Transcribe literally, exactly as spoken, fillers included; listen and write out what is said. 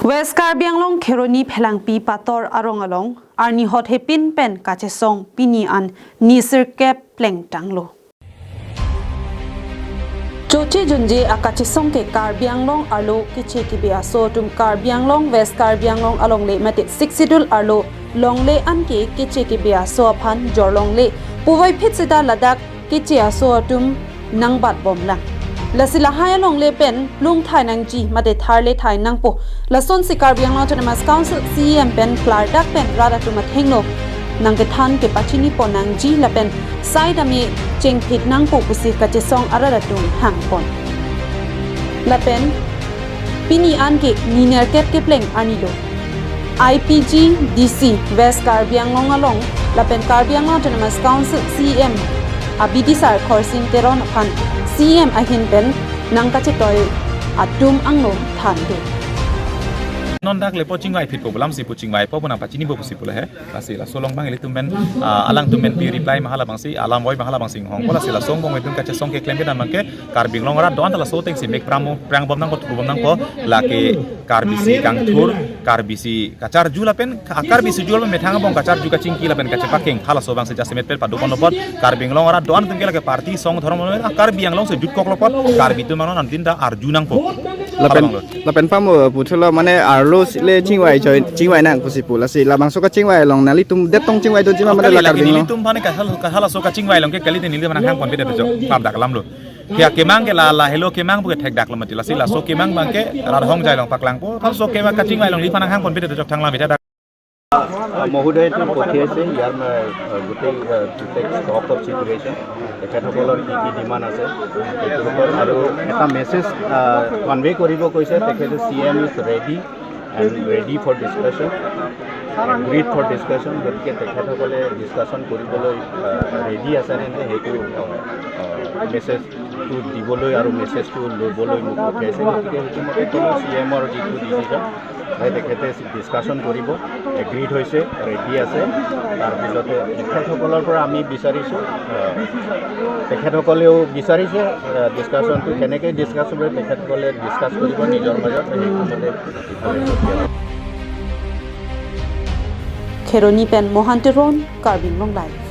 West Karbi Anglong Kheroni Phelangpi Pator arong along arni hot hepin pen kachesong pini an ni sirkep plengtanglo. Choche junje akachesong ke Karbi Anglong arlo keche kebe aso atum Karbi Anglong West Karbi Anglong alongle mate Sixth Schedule arlo longle anke keche kebe aso aphan jorlongle puvoiphit seta ladak keche aso atum nangbat bomlang. Lasi lahai alongle pen plung thai nangji mate tharle thai nangpo. Lasonsi Karbi Anglong Autonomous Council C E M pen klardak pen rat atum athengno nangkethan kepachini pon nangji lapen sai dame chengphit nangpo pusi kachesong arat atum hangpon. Lapen pini anke ni nerkep kepleng arnilo. I P G D C West Karbi Anglong along lapen Karbi Anglong Autonomous Council C E M abidisar Khorsing Teron aphan C E M ahin pen nangkachetoi atum angno thandet. Non dak lepo chingvai phit po bulam si pu chingvai po pu nangpachini po pusi pu le he. Lasi laso along abang ilitum pen, ah, alangtum pen pi reply ma halabangsi, alam voi ma halabangsi hong. Lasi laso angbong ilitum kachesong keklem kedan abangke Karbi Anglong arat do-an ta laso atengsi mek pramo, prang bom nangpo, thu bom nangpo, lake Karbi si kangthur, Karbi si kacharju lapen, ka-, Karbi si jul methang abong kacharju kachingki lapen kachepakeng halaso abangsi jasemet pen padu pon lopot, Karbi Anglong arat do-an atumke lake party song dhormo, ah, Karbi Anglong si jutkok lopot, Karbi atum angno nantin ta arju nangpo. Lapen, halabanglo. Lapen pamo, uh, puthula mane arlo si le chingvai join, chingvai nang pusi pu lasi labangso kachingvai along nelitum detong chingvai doji ma mane kali la lake Karbi Anglong. Nelitum aphan kahal, kahalaso kachingvai along ke kali te nelitum aphan hangpon beda dejok, pap dak alamlo. Kya kemang ke la, la helo kemang puke thekdak lo mati lasi laso kemang abangke rat ahongjai along paklangpo, halaso kemang kachingvai along neli aphan hangpon beda dejok thanglam beda dak. আহ, মহোদয়েতো পঠিয়াইছে, ইয়াৰ মে-, আহ, গোটেই, আহ, গোটেই stock of situation, তেখেতসকলৰ কি কি ডিমাণ্ড আছে, সেইটোৰ ওপৰত আৰু এটা মেছেজ, আহ, কনভে কৰিব কৈছে, তেখেতে C M is ready and ready for discussion, agreed for discussion, গতিকে তেখেতসকলে ডিছকাশ্যন কৰিবলৈ, আহ, ৰেডি আছে নে নাই, সেইটো, আহ, আহ, মেছেজটো দিবলৈ আৰু মেছেজটো ল'বলৈ মোক পঠিয়াইছে। গতিকে সেইটো মতে কোনো চি এমৰ যিটো ডিচিজন, হয়, তেখেতে ডিছকাশ্যন কৰিব, এগ্ৰিড হৈছে, ৰেডি আছে। তাৰপিছতে তেখেতসকলৰ পৰা আমি বিচাৰিছোঁ, আহ, তেখেতসকলেও বিচাৰিছে, আহ, ডিছকাশ্যনটো কেনেকৈ ডিছকাছ হ'ব, তেখেতসকলে ডিছকাছ কৰিব নিজৰ মাজত, সেইমতে ইফালে পঠিয়াব। Kheroni pen Mohan Teron, Karbi Anglong Live.